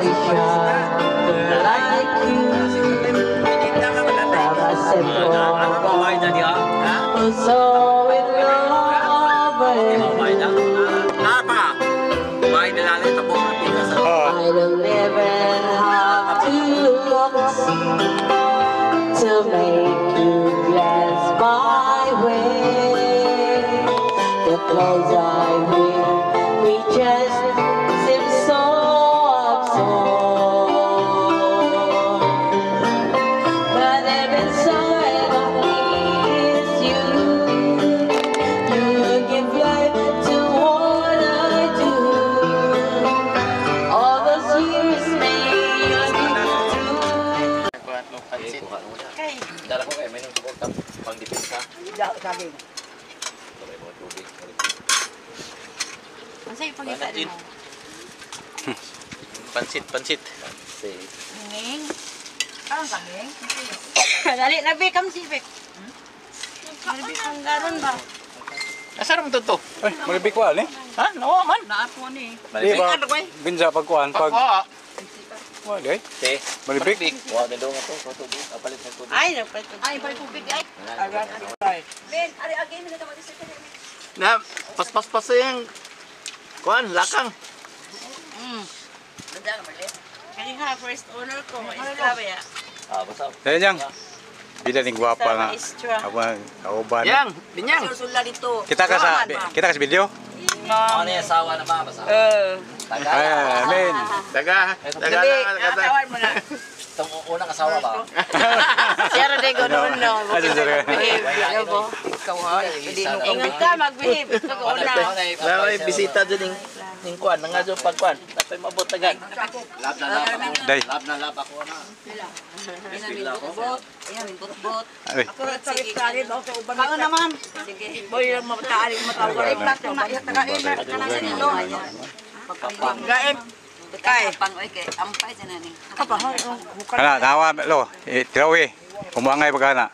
Shocker like you. I'm a simple guy who's so in love with you. I don't even have to look to make you glance my way. The clothes I wear, we just seem so absurd. But deep inside of me is you. You give life to what I do. All those years may be true. Dala ko kay may nung suporta pang depensa. Saging. May mga tubig. Ano sa'yo pagkita Pansit. mo? Pansit, pansit. Nging. Parang kambing. Dali, labi kam sibik. Labi kang garon ba? Asa naman to to? Ay, malibik ko eh. Ha? Nawa man. Naapo ni. Di ba? Binsa pagkuan pag Pagkuha. wala eh. Te. Malibik. Wa na nga to, tubig. Apalit ng tubig. Ay, nagpalit. Ay, palit tubig ay. Ben, ari again na tawag sa kanya. Na paspas pas yung kuan lakang. Kaya nga, first owner ko, maestra ba ya? Ah, basta. Dahil yang bila ning gwapa nga. Maestra. Ako ang kauban. Yang, binyang. Sursula dito. Kita ka sa video? Ano yung asawa na ba? Basta. Eh. Taga. Ay, amen. Taga. Taga Gabi, nakatawad mo na. Itong unang asawa ba? Siya rin ko noon, no. Ay, sorry. Behave. Ikaw ha. Hindi mo Ingat ka, mag-behave. Ikaw una. May bisita dyan yung ning kuan, nanga dyan pagkuan. Tapay mabot agad. Lab na lab ako. Day. Lab na lab ako na. Bot. Ayan, bot-bot. Ay, Kaon naman. Sige. Boy, lang mataali matawag. Plato na iya tagain na kana sa nilo. Gain. Kay. Pang oy kay ampay sa nani. kana tawa lo, eh, tirawi. Umuangay pa kana.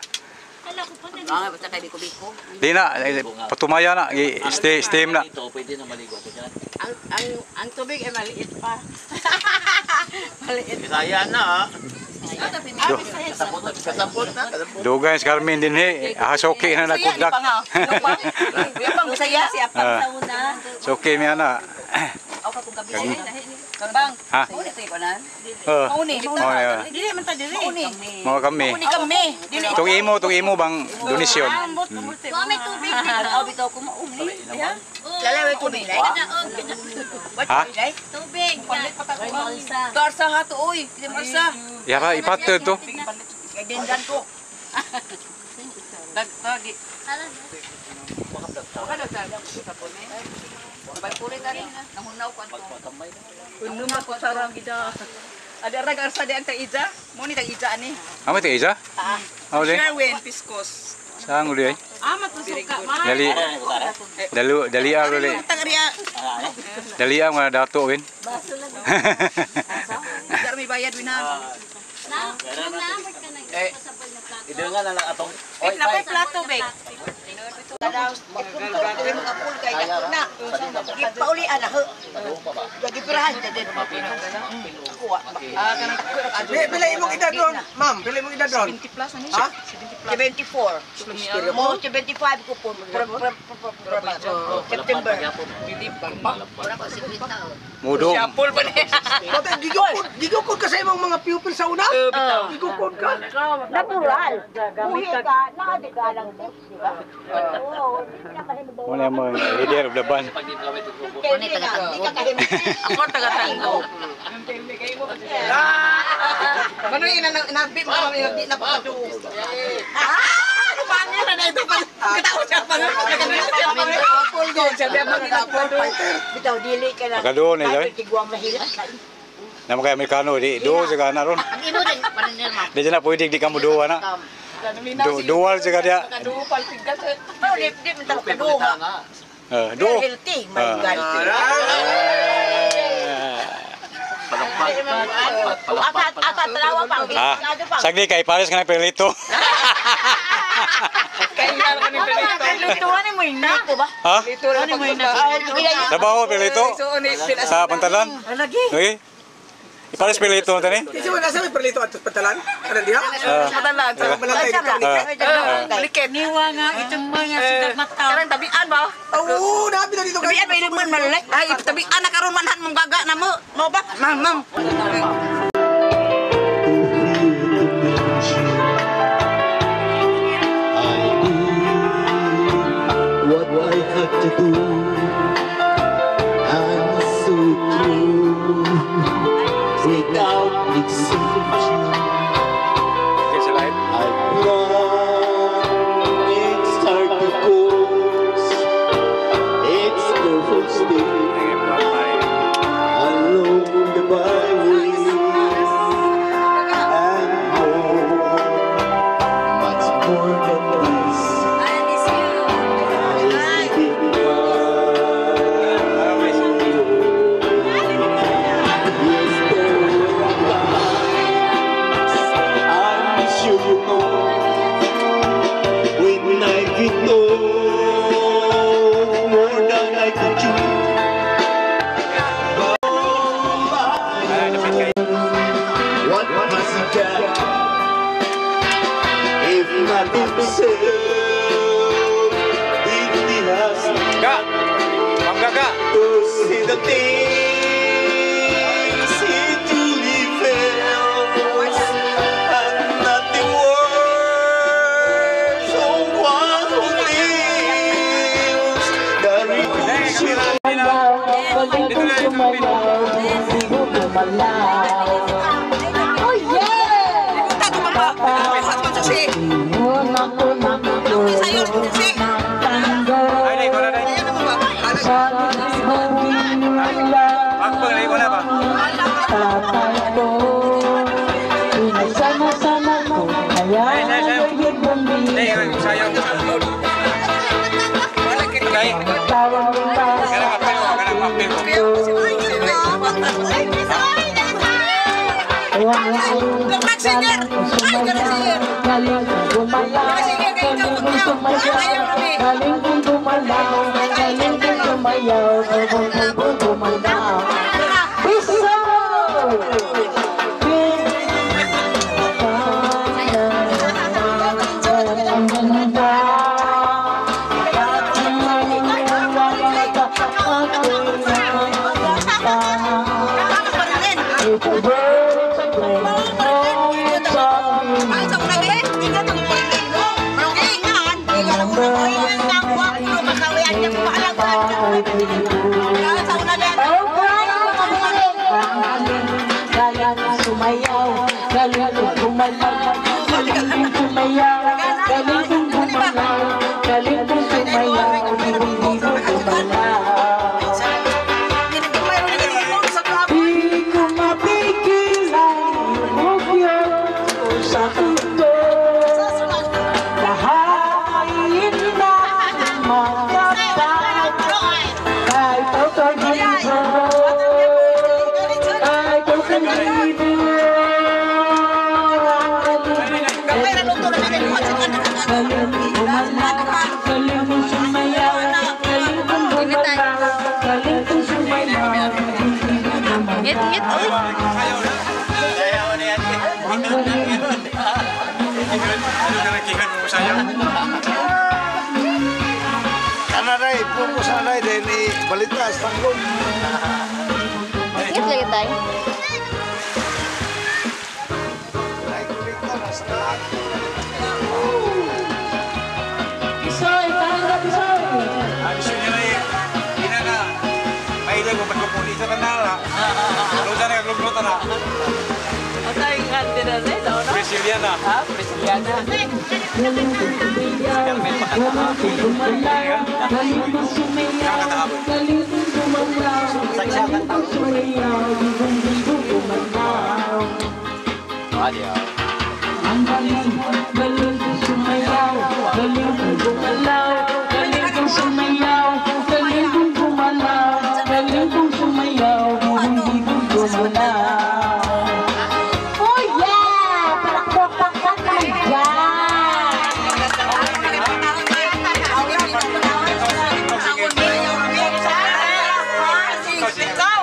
Ang basta kay biko-biko. Di na, eh, patumaya na, stay steam na. Dito, pwede na maligo ako dyan. Ang tubig ay maliit pa. Maliit. Bisaya na ah. Ah, Bisaya. Kasabot na. Kasabot. Dugay si Carmen din he, hasoki na nagkudak. Kuya pang Bisaya. Si apang Ah. sa una. Soki mi ana. Aw ka kung gabi. Bang. Ha? Mauni to ikaw na. Oh. Mauni. Oh, yeah. Dili man ta dili. Mauni. Mga kami. Mauni kami. Dili. Tong imo bang donasyon. Ambot, ambot. Wa may tubig dito. Aw bitaw ko maumni. Lalaway ko nila. Ha? Tubig. Garsa ha to oy. Hindi mo arsa. Yara ipatid to. Kay dendan ko. Dag tagi. Bay puri ta rin na. Nahunaw ko ato. Uno ma ko sarang gida. Ada ra garsa di ang tag-ija. Mo ni tag-ija ani. Amo ti isa? Ah, uli. Sherwin Piscos. Saan uli ay? Ah, matusuka. Mahal. Dali. Dalu dali ah uli. Tag-ariya. Dali ah mga dato win. Dar may bayad wina. Eh, ito nga na lang atong. Oy, Bek, napay plato, Bek. Mga kay dako na. Gipauli ana ho. Gipirahan ta din. Kuha. Ah, kanang Pila imong edad ron, ma'am? Pila imong edad ron? 70 plus ani. Ha? 74. Mo 75 ko po. September. Mudong. Bakit gigukod, gigukod ka sa imong mga pupil sa una? Gigukod ka? Natural. Buhi ka, nakadiga lang tips, di ba? Oo, hindi na kahimo. Wala mo leader of the band. Hindi ka kahimo. Ako taga-tanggo. Manoy ina na bi mo di na pa do. Ah, pangit na ito pa. Katawa siya pa. Apple go. Sabi ang mga Apple fighter. Bitaw dili ka na. Makadoon eh, Joy. Tigwang mahila. Naman kay Amerikano di do sa kana ron. Ang imo din paninir ma. Di na pwede di ka mo duwa na. Dual sa kanya. Pero di di man tao kaduha. Eh, do. Very healthy, my Ah. God. Ata ata talawa pa. Ah, sagdi kay pares ka na perlito. Lutuan mo ina. Ko ba? Ha? Lutuan mo ina. Trabaho perlito sa pantalan. Lagi. Okay. Pares pilito tani. Kasi wala sa may perlito atos patalan. Ano diha? Patalan Sa balantay dito. Likit. Niwa nga itong mga sugat mata. Karang tabian ba? Oo, nabi na dito. Tabian ba ilang man malay? Ay, tabian na karon manhan mong gaga na mo. Mo ba? Ma'am, ma'am. What I had to do, I'm so through without exception. I've run its hard course, it's the first day along the byway, and more, much more than this. I miss you. I did my Yes, there were times I'm sure you know when I get more than I could chew. But what has he got if not himself? If he has Ga. Ma'am Gaga. to see the things he truly felt and not the words of one who lives the revolution. Dito na ito. Oh yeah! Tato pa ba? Si. Sayo si. Ay, dai, wala dai. Ano ba? Ako pa wala ba? Tatay ko, pinagsama-sama ko, kaya Ay, sayo, sayo. naging Dai, sayang. Dai. Tawag pa Kanang apel ko, kanang apel ko. Singer! Ay, ganun singer! Galing kong gumalaw, galing kong sumayaw, galing kong gumalaw, galing kong sumayaw, galing kong gumalaw. Piso! Ang ganda, at naniniwala ka ako'y nakikita. It's a bird, it's a plane, oh, it's a Ay, sa una be? Remember Sa una be? Galing sumayaw, galing gumalaw, galing sumayaw, galing gumalaw, galing sumayaw, galing gumalaw. Di ko mapigilan yumugyo sa mundo. Lahat ay hindi na matapat. Kahit 1,000, kahit 1,000. Galing gumalaw, galing kong sumayaw, galing kong gumalaw, galing kong sumayaw. Ngit, ngit, uy. Ang galing. Ano ka nakihan mo sayang? Ana ray, pupo sa ray din ni balita sa tanggol. Ngit lagi tayo. Ay, kulikta na sa lahat. Pisoy, tara Pisoy. Ah, gusto niya na eh. Hindi na na. Mahilig ko pagpupuli sa tanala. Luta na kaglugluta na. Brasiliana. Ha? Brasiliana. Galing kong sumayaw, galing kong gumalaw, galing kong sumayaw, galing kong gumalaw, galing kong sumayaw, galing kong gumalaw. Ang galing, galing kong sumayaw, galing kong gumalaw, galing kong sumayaw, galing kong gumalaw, galing kong sumayaw, galing kong gumalaw. Oh yeah! Palakpak-pakpak naman dyan! Ikaw!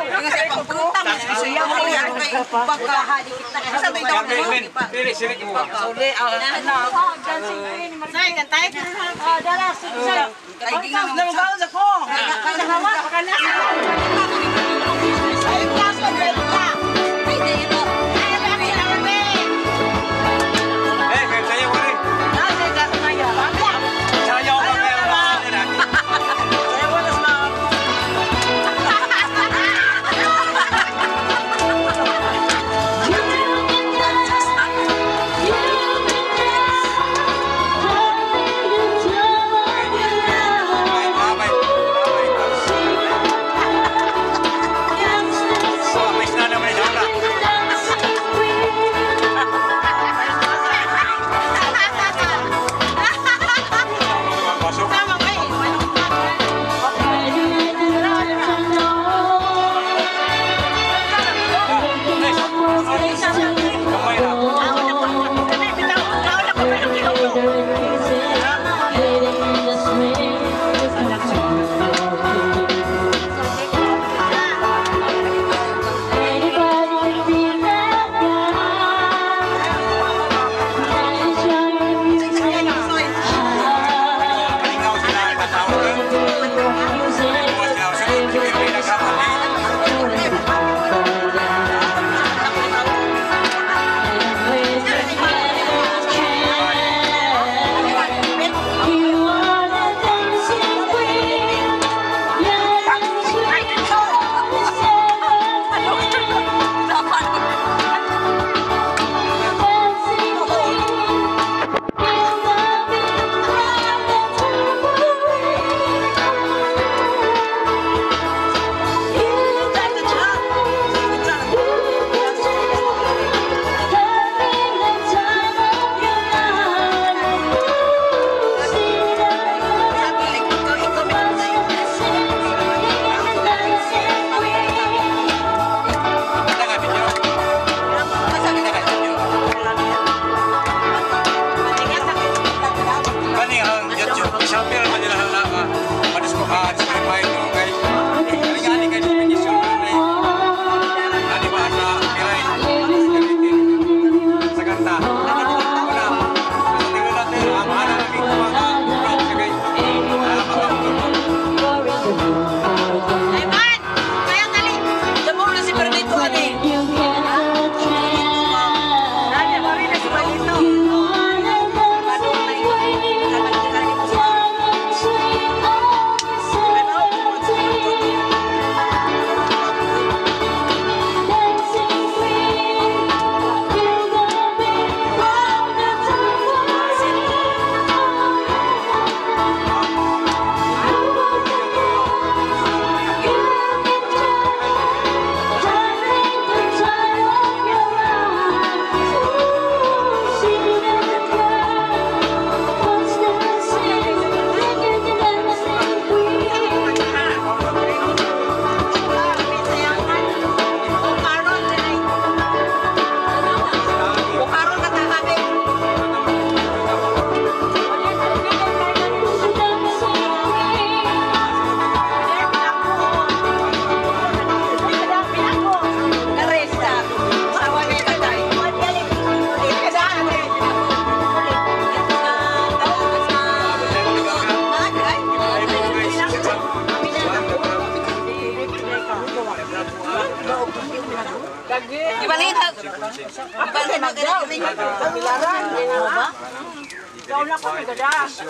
Pagka. Sa may tawag mo. Pili, sirik mo. Suli, ano. Say, kantay ka na. Oh, dala, say. Ay, ginang sa ko. Kanahawa, kana. Eh, kaya sayo ko rin. Sayaw ka kaya.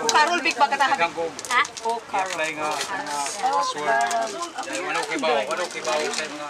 Carol Big ba katahabi? Ha? Oh, Carol. Apply nga password. Ano kay bawo? Ano kay bawo sa mga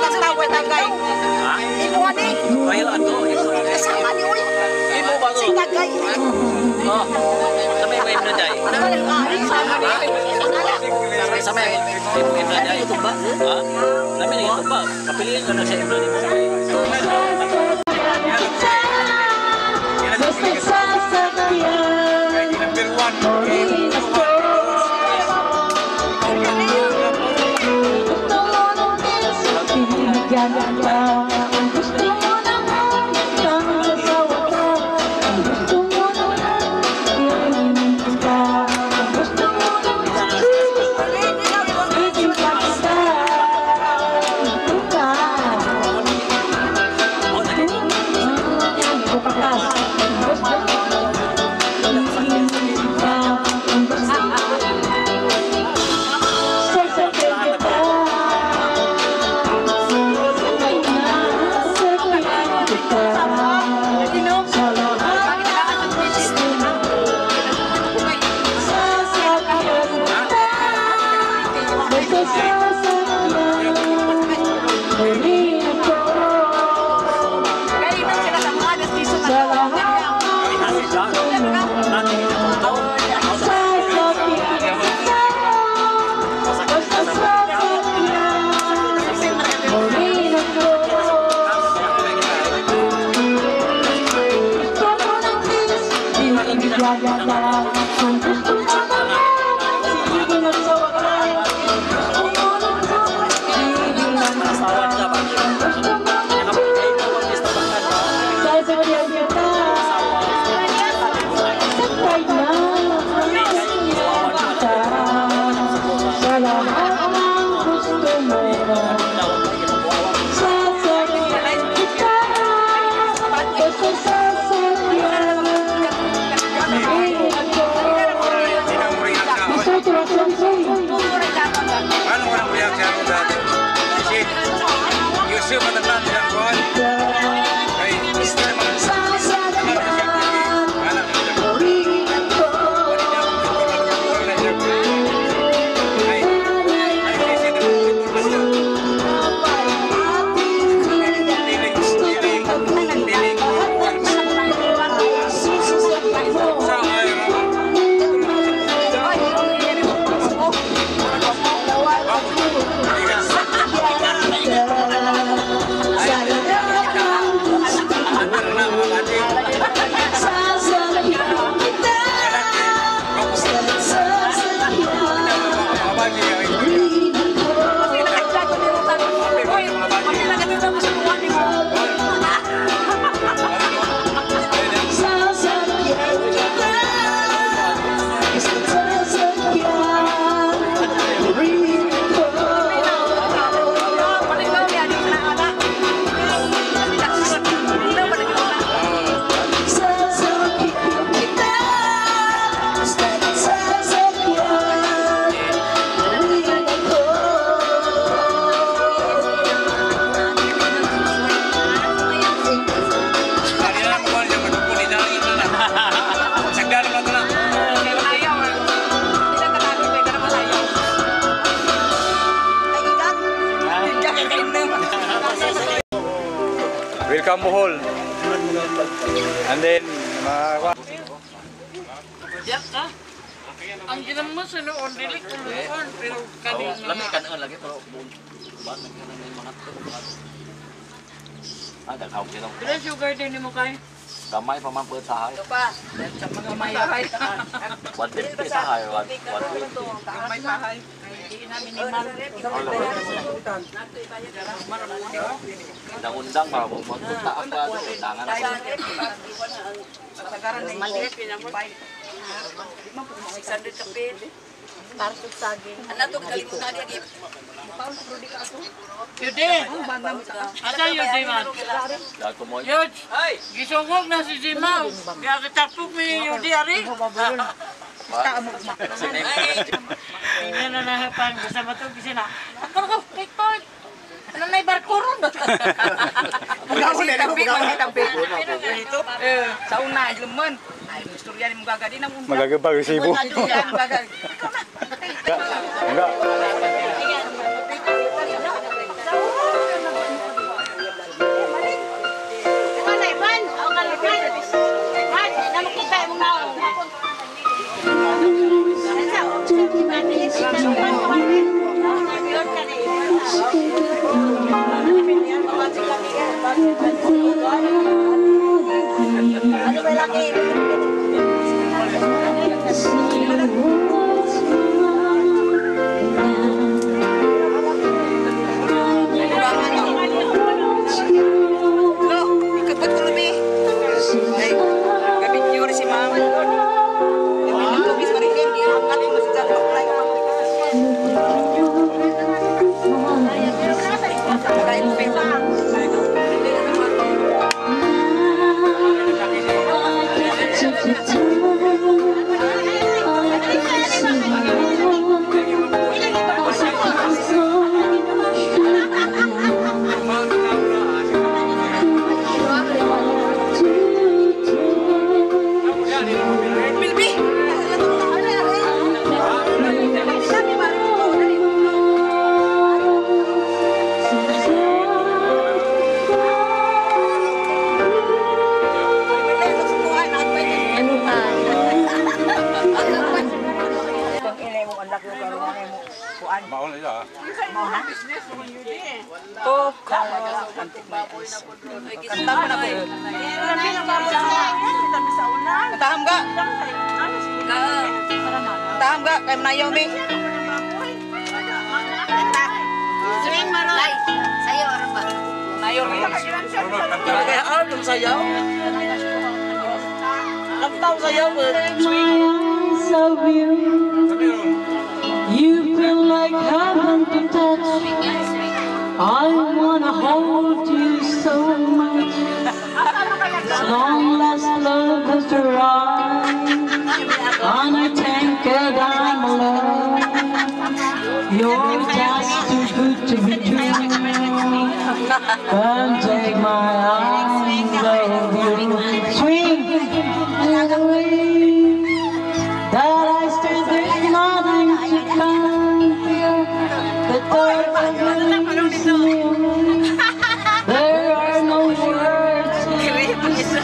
Lang tawad tagay. Imo ani. Ayo ato. Kasama ni uy. Imo ba Si tagay. Oh. Sa may wave na day. Sa may wave na day. Ha? Lami na ito ba? Kapiliin ka na sa iblo ni mo. Number 1. Welcome Bohol. And then, Ang ginamo sa noon, dili kuluon, pero kaning Lami ka noon lagi pero ba mga ah, daghaw kita. Pila sugar din nimo kay? Gamay pa man pud sa hay. Pa. Sa mga may hay. 150 sa hay, 120. Gamay pa hay. Undang-undang para mo magpunta ang klaro, undangan na. Yude. Asa yude man? Dato mo. Yud. Gisungog na si Jima. Kaya kitapok mi yude ari. Tingnan na nahapan basta matug sila. Ako ko tiktok. Ano na barko ron? Sa una, lumon. Ay, istorya ni mong gagadi na mong Magagabag resibo. Enggak. Ano ba laki? See what's mine now. It's you. Lo, ikabot ko lubi. Ay, gabi yun si ma'am. Lubis Marilyn, giangkat mo si Jan Baklay. Kain mo pa. I get to pretend I can see as I can Bilbi! Ano pa? Maon na siya. Oh, kanta mo na ko. Kantaham ga. Kantaham ga, kay manayaw mi. Swing maroy. Sayo ra ba? Manayaw mi. Kaya out ang sayaw. Kantaw sayaw. My eyes of you. You feel like heaven to touch. I wanna hold you so much. As long as love has arrived, and I thank God I'm alone. You're just too good to be true. Come take my arms off you. Swing away. That I still there's nothing to compare. The thought of losing you. There are no words to say.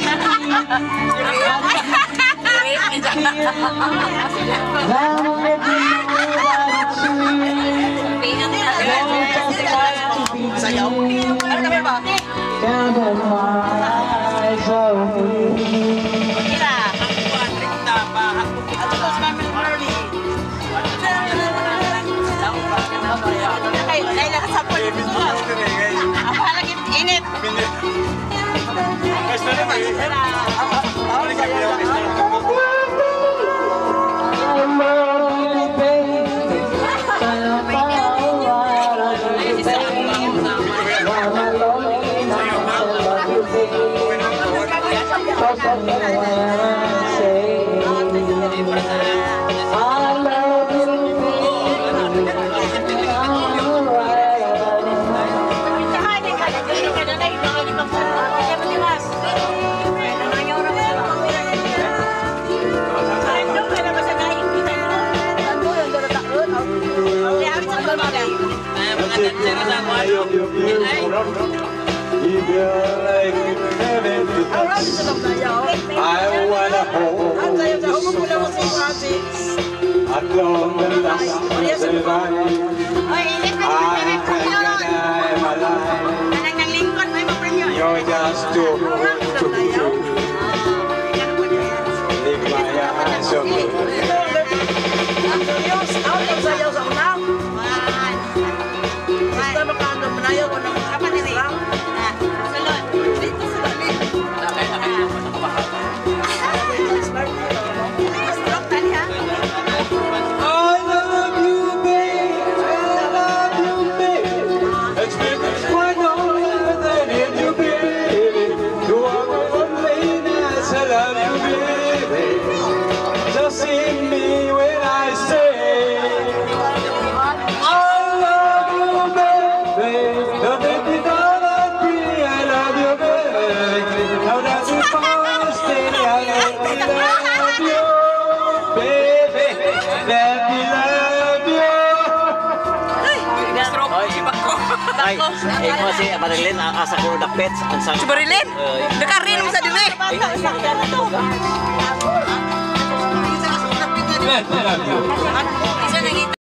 Then let me know that it's real. You're just like to be true. Ano kami ba? Can't get my eyes off you. Ay, ay, nakasapol. Ang palagi init. I love you, baby. Kaya pa you, baby. While my lonely nights, I love you, baby. Trust me when I say I love you, baby. I'm right. You feel like heaven to touch. I wanna hold you so much. At long last, survive. I thank God I'm alive. You're just too good to be true. Take my eyes off you. Sayaw sa una. Basta makaano manayaw ko ng lang. I love you, babe. I love you, babe. It's been quite all that I need you, baby. You are my loneliness. I love you, baby. Just see me when I say I love you, baby. Nothing to be. I love you, baby. How does it stay? I love you, baby. Let me love you. Ay, eh mo si Marilyn, ang asa ko na pets ang Si Marilyn? Nakarin mo sa dire. Let me love you. Isa nangita.